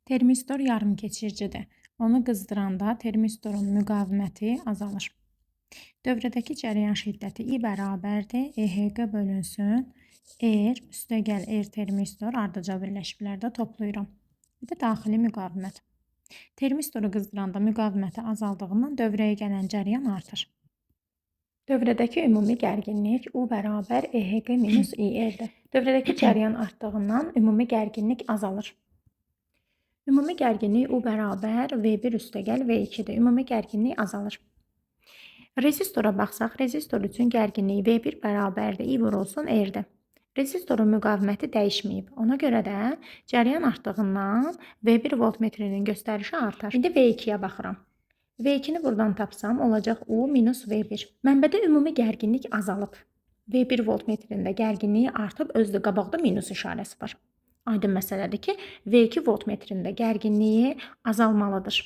Termistor yarımkeçiricidir. Onu qızdıranda termistorun müqaviməti azalır. Dövrədəki cərəyan şiddəti I bərabərdir EHQ bölünsün R üstəgəl R termistor ardıcıl birləşmələrdə toplayıram. Bir də daxili müqavimət. Termistoru qızdıranda müqaviməti azaldığından dövrəyə gələn cərəyan artır. Dövrədəki ümumi gərginlik U bərabər EHQ minus IR-dir. Dövrədəki cərəyan artdığından ümumi gərginlik azalır. Ümumi gərginlik U bərabər V1 üstəgəl V2-dir. Ümumi gərginlik azalır. Rezistora baxsaq, rezistor üçün gərginlik V1 bərabərdir I vurulsun R-dir. Rezistorun müqaviməti dəyişməyib. Ona görə də cərəyan artdığından V1 voltmetrinin göstərişi artar. İndi V2-yə baxıram. V2-ni buradan tapsam olacaq U minus V1. Mənbədə ümumi gərginlik azalıb. V1 voltmetrində gərginliyi artıb, özü də qabaqda minus işarəsi var. Aydın məsələdir ki, V2 voltmetrində gərginliyi azalmalıdır.